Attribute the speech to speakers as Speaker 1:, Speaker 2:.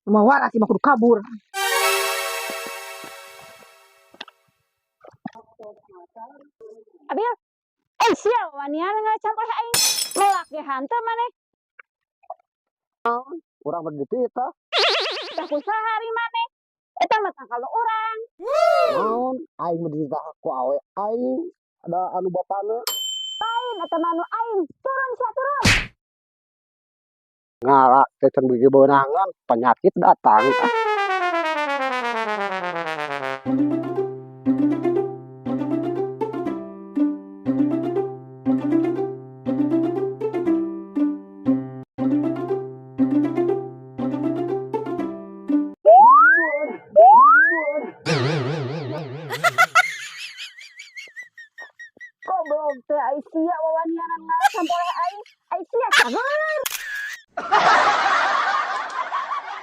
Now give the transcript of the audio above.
Speaker 1: Mah waras mah kudu kabur.
Speaker 2: Abil, eh sia wanian ngacampur aing. Melak ge hanteu maneh.
Speaker 3: Urang mah dititah.
Speaker 2: Tah ku saha ari maneh? Eta mah tangkal nu urang.
Speaker 3: Naon aing mah dititah ku awe aing ada anu bapana.
Speaker 2: Lain eta mah anu aing. Turun sia, turun.
Speaker 3: Ngala teh can beuki beunangan penyakit datang. Ah.